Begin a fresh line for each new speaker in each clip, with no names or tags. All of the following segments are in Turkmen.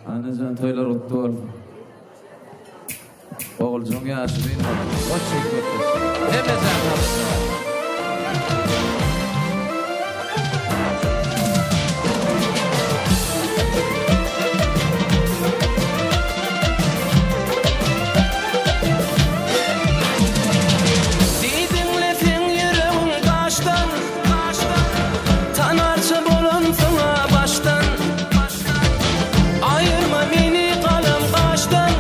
Annajan toýlar gutly bolsun. Oguljygyň ýaşy uzyn bolsun. Hoş çekmekdir. Hemmejan saglyk.
Diýdiňle seň ýüregiň daşdan, Tanarça bolansyň-a başdan. Aýyrma meni galam gaşdan,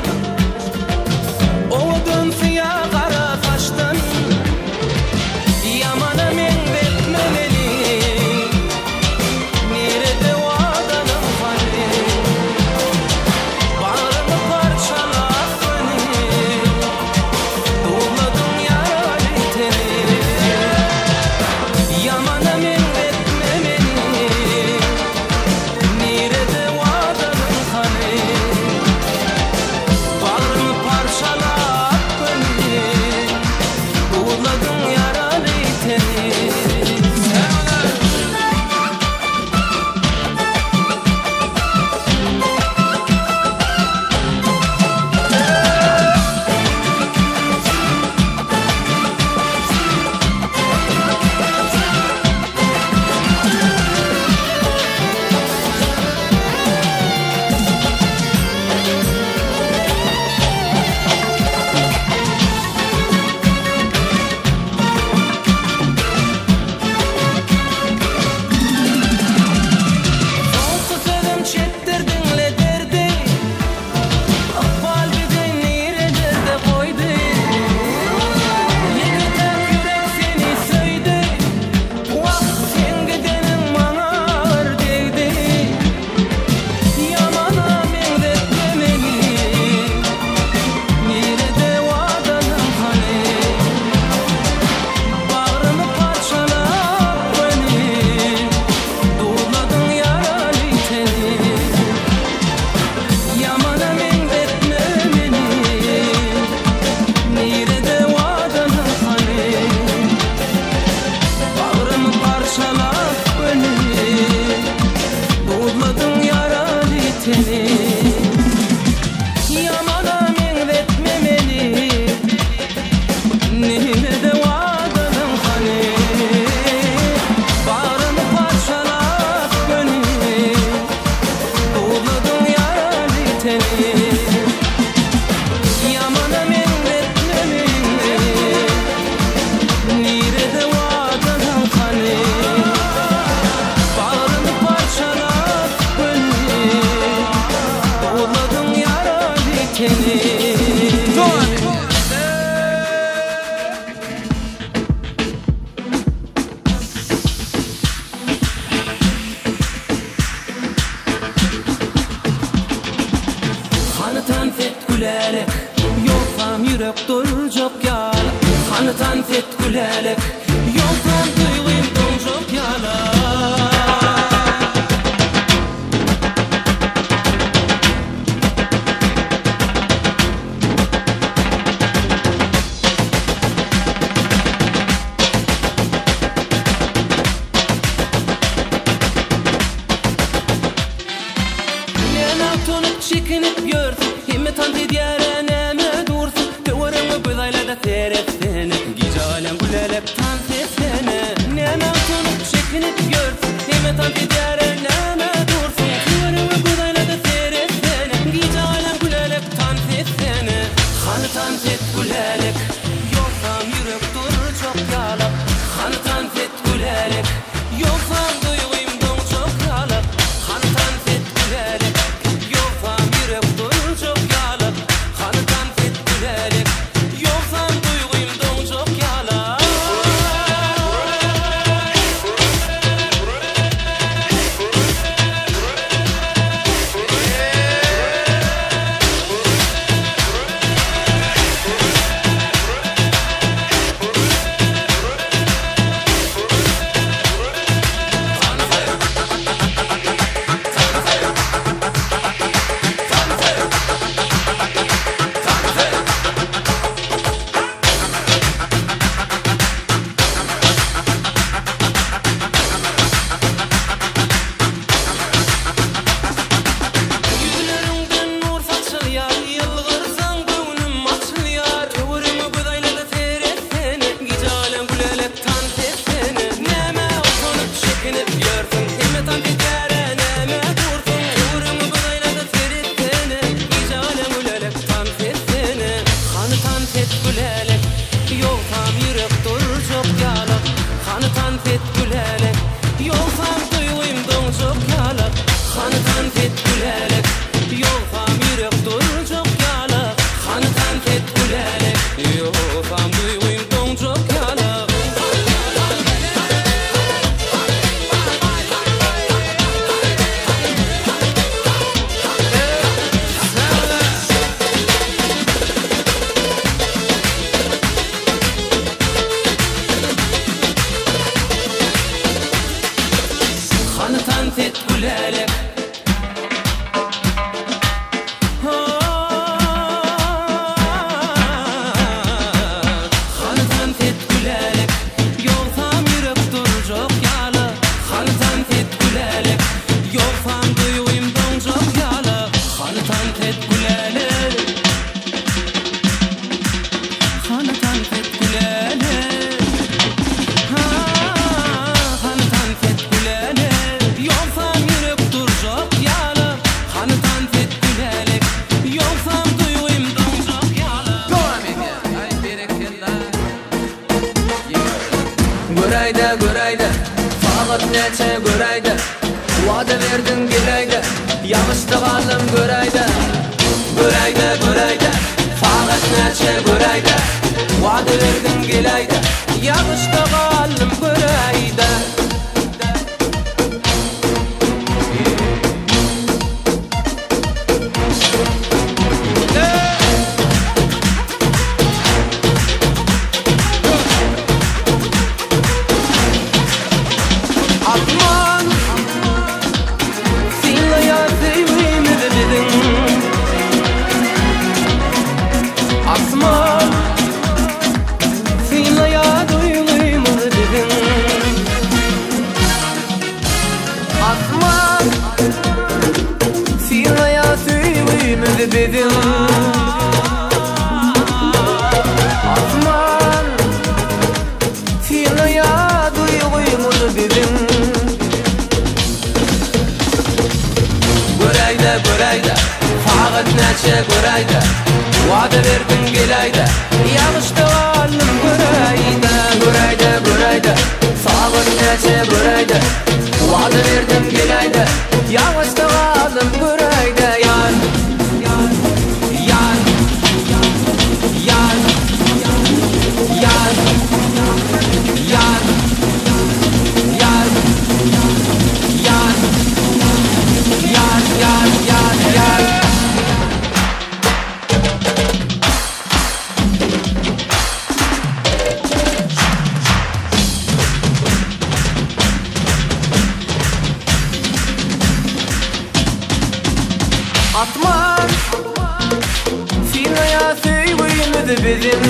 Owadan syýa gara saçdan. Ýamana meňzetme meni, Nirede wadanyň hany? Bagrymy parçalap göni, Duzladyň ýaraly teni. Ýamana meňzetme meni, Nirede wadanyň hany? Bagrymy parçalap göni, Duzladyň ýaraly teni. Soňky sözüm çetdir diňle derdi Ykbal bizi nirelerde goýdy Ýeke-täk ýürek seni söýdi Wah, seň gideniň maňa agyr degdi Ýamana meňzetme meni Nirede wadanyň hany Bagrymy parçalap göni Duzladyň ýaraly teni Ýamana meňzetme meni Nirede wadanyň hany Bagrymy parçalap göni Duzladyň ýaraly teni Ýamana meňzetme meni Nirede wadanyň hany Bagrymy parçalap göni Duzladyň ýaraly teni Ýamana meňzetme meni Nirede wadanyň hany Bagrymy parçalap göni Duzladyň ýaraly teni. Hany tans et gülälek, ýogsam ýürek durjak ýaly. Hany tans et gülälek, ýogsam duýgym doňjak ýaly. Näme utanyp çekinip ýörsüň Hemme tans edýärä näme dursuň Töweregiňe göz aýlada seretsene Gijä galýaň gülälek tans etsene Näme utanyp çekinip ýörsüň Hemme tans edýärä näme dursuň Töweregiňe göz aýlada seretsene Gijä galýaň gülälek tans etsene Hany tans et gülälek Ýogsam ýürek durjak ýalak Hany tans et gülälek Ýogsam duýgym doňjak ýalak Hany tans et gülälek Ýogsam ýürek durjak ýalak Hany tans et gülälek Ýogsam duýgym doňjak ýalak. näçe göräýdä Wada berdiň geläýdä Ýagyşda galdym göräýdä Göräýdä göräýdä Sagat näçe göräýdä Wada berdiň geläýdä Ýagyşda galdym göräýdä. Asman synlaýar söýgimizi biziň Asman synlaýar duýgymyzy biziň Asman synlaýar söýgimizi biziň Asman synlaýar duýgymyzy biziň Göräýdä göräýdä sagat näçe göräýdä Wada berdiň geläýdä Ýagyşda galdym göräýdä Göräýdä göräýdä sagat näçe göräýdä Wada berdiň geläýdä Ýagyşda galdym göräýdä Ýar ýar ýar ýar ýar ýar ýar ýar ýar ýar ýar. Asman synlaýar söýgimizi biziň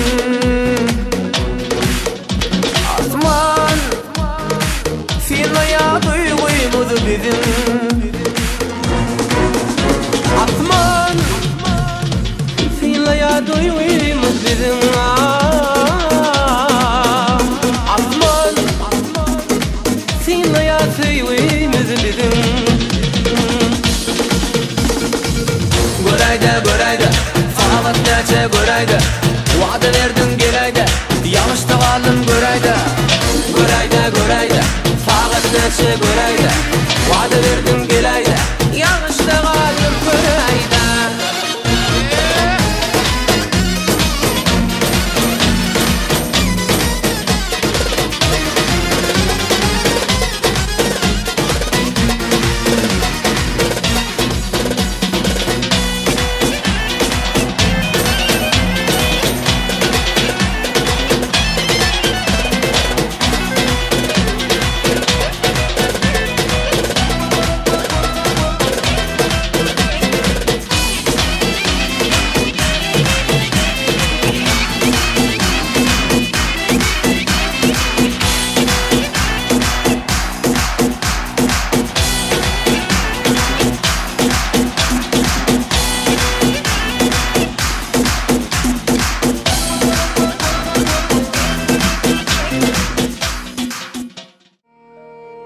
Asman synlaýar duýgymyzy biziň Asman synlaýar duýgymyz biziň Asman synlaýar söýgimizi biziň Göräýdä göräýdä sagat näçe göräýdä Wada berdiň geläýdä ýagyşda galdym göräýdä Göräýdä göräýdä sagat näçe göräýdä Wada berdiň geläýdä ýagyşda galdym göräýdä.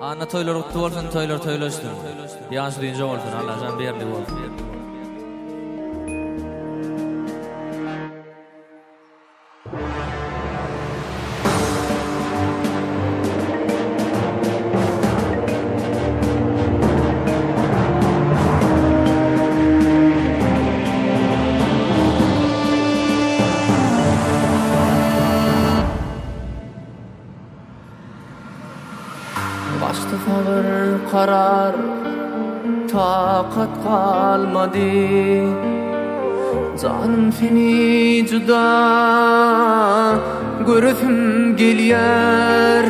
Anna toýlar gutly bolsun toýlar toýlaşsyn. Ýaş dynja bolsun Allajan berli bolsun.
Gaçdy sabyr karar, takat galmady. Janym seni juda göresim gelýär.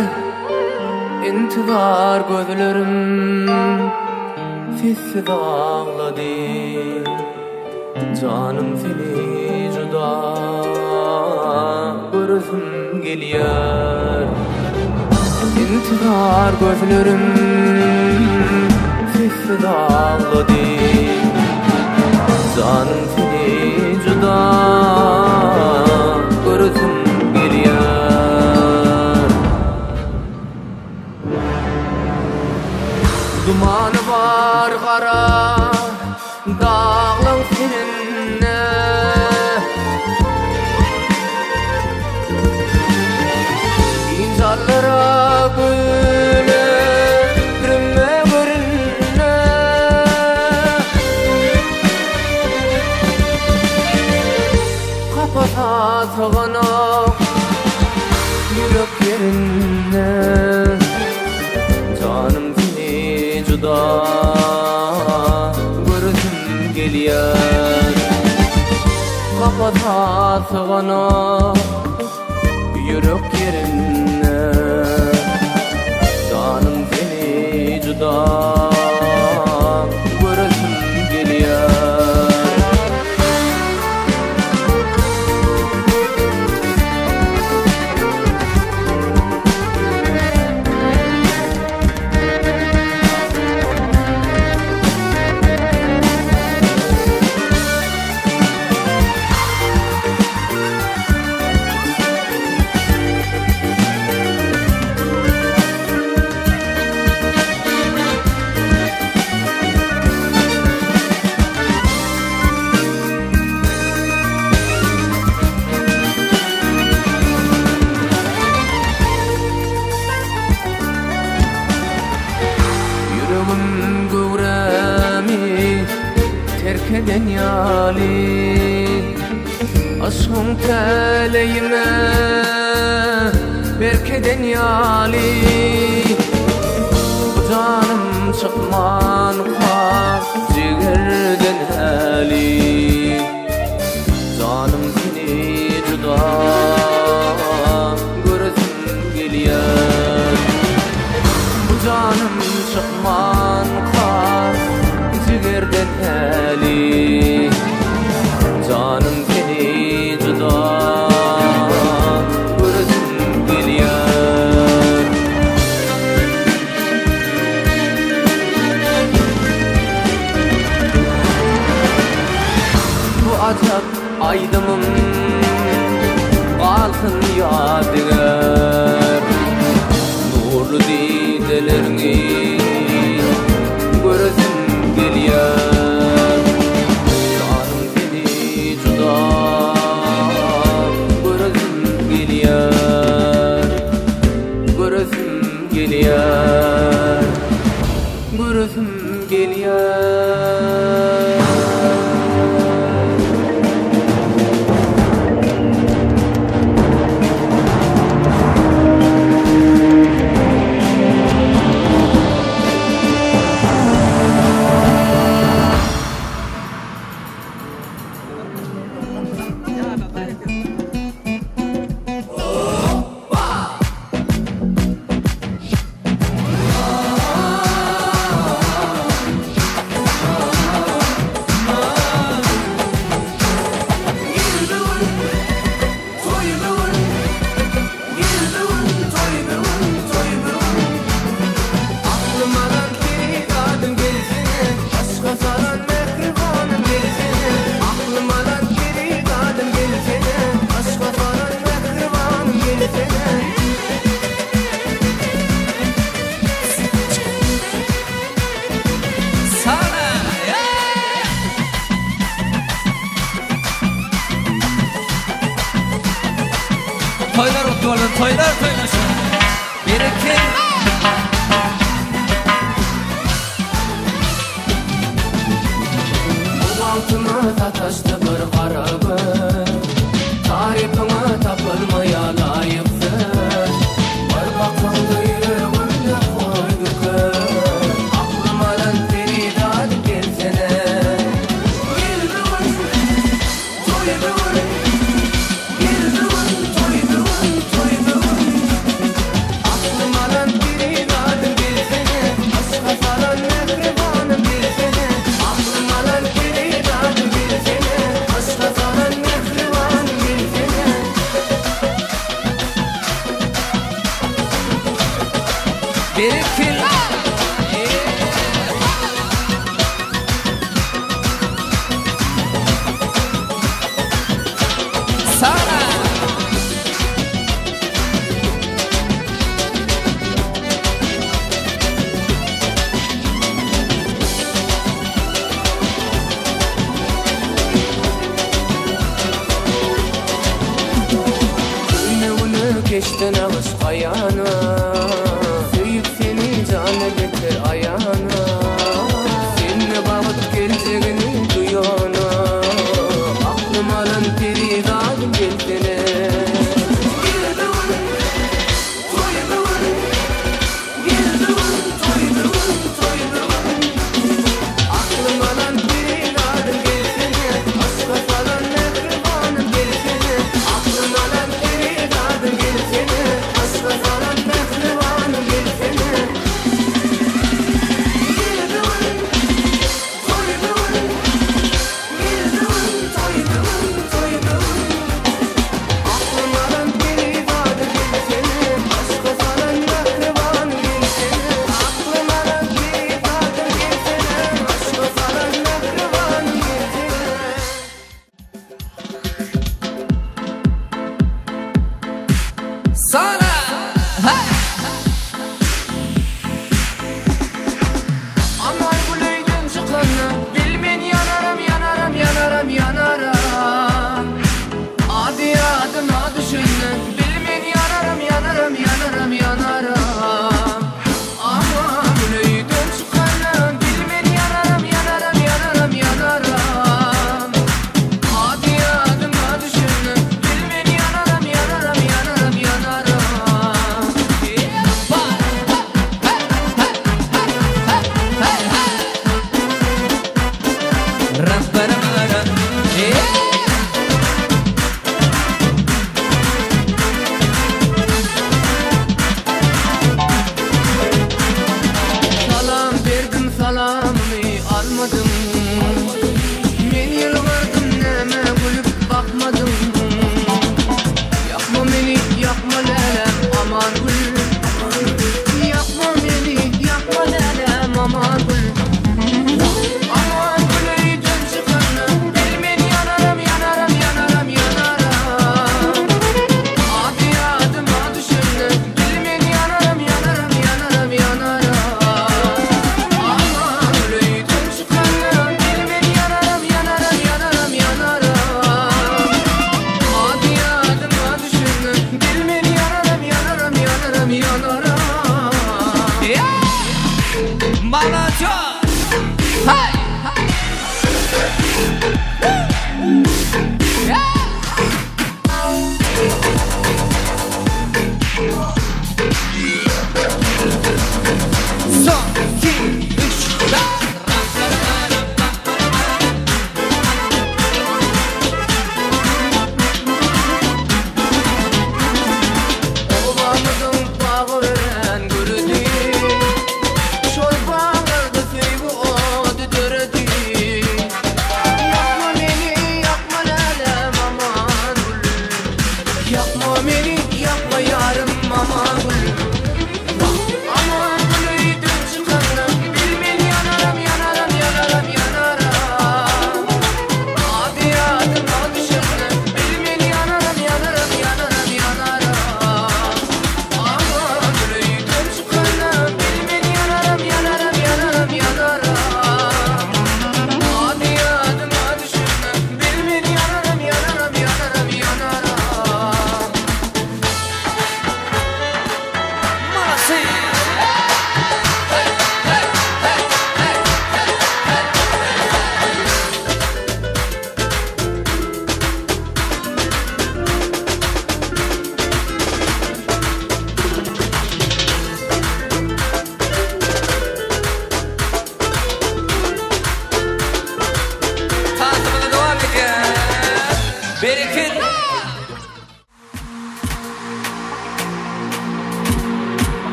Intizar gözlerim sessiz aglady. Janym seni juda göresim gelýär. Intizar gözlerim sessiz aglady. Janym seni juda göresim gelýär. Dumany bar gara daglaň teninde. Ynjallara güle. syganok ýürek ýerinde Janym seni juda göresim gelýär Kapasa syganok ýürek ýerinde Janym seni juda göresim gelýär. Ýüregim göwrämi terk eden ýaly Yşgyň täleýime berk eden ýaly Bu janym çykmanka jigerden häli Janym seni juda göresim gelýär Bu janym çykmanka jigerden häli Janym seni juda göresim gelýär. Bu ajap aýdymym galsyn ýadygär Nurly dideleriňi göresim gelýär Janym seni juda göresim gelýär Göresim gelýär Göresim gelýär.
Toýlar gutly bolsun, toýlar toýlaşsyn. Bereket.
Bu bagtyma sataşdy bir gara göz Tarypyňa tapylmaýa laýyk söz Bir bakaňda ýüregimde goýdy köz Aklym alan perizat gelsene Gel bu gün, toý bu gün Gel bu gün, toý bu gün, toý bu gün Aklym alan perizadym gelsene Yşga salan mähribanym gelsene Aklym alan perizadym gelsene Yşga salan mähribanym gelsene
Berekella! Sara!
Köýnegini keşde nagyş gaýana Söýüp seni jana beter aýana Sende bagt geljegini duýana Aklym alan perizadym gelsene.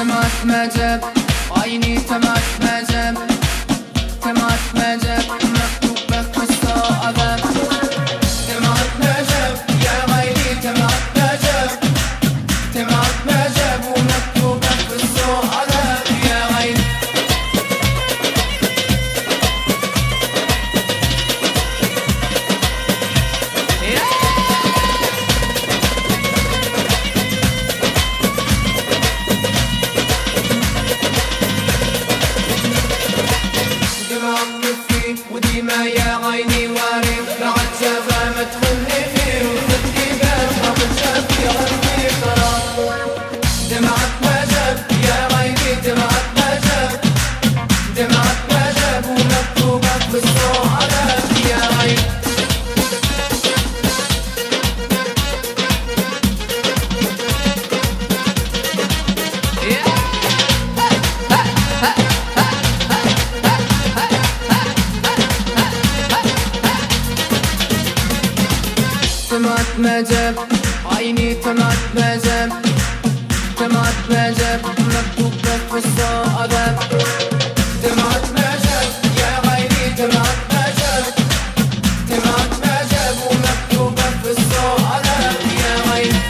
تمات ما جاب عيني تمات ما جاب تمات ما جاب مكتوب قصة عذاب تمات ما جاب يا عيني تمات ما جاب تمات ما جاب ومكتوب قصة عذاب يا عيني. دمعك كفي وديما يا عيني وارد بعد شافا ما تخلي فيه وخدي بال بعد شافي غني خراب. دمعك ما جاب يا عيني دمعك ما جاب دمعك ما جاب ومكتوبك في الصور عذاب يا عيني. تمات ما جاب عيني تمات ما جاب تمات ما جاب مكتوب لك في الصور عذاب. دمعت ما جاب يا عيني دمعت ما جاب دمعت ما جاب ومكتوب لك في الصور عذاب يا عيني.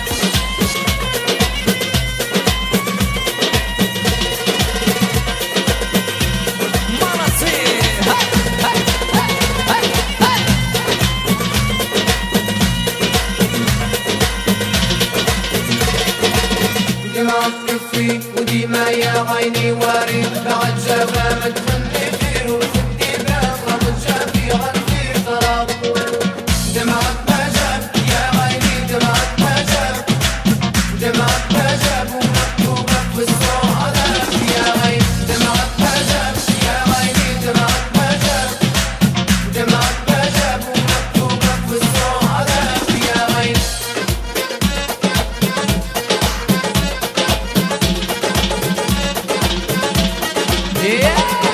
دمعك كفي وديما يا عيني وارد بعد جافا ما تخلي فيه وخدي بال ربط شافي غني خراب. دمعك ما جاب يا عيني دمعك ما جاب دمعك ما جاب ومكتوبك في الصور عذاب يا عيني. دمعك ما جاب يا عيني دمعك ما جاب دمعك ما جاب ومكتوبك في الصور عذاب يا عيني.
Yeah!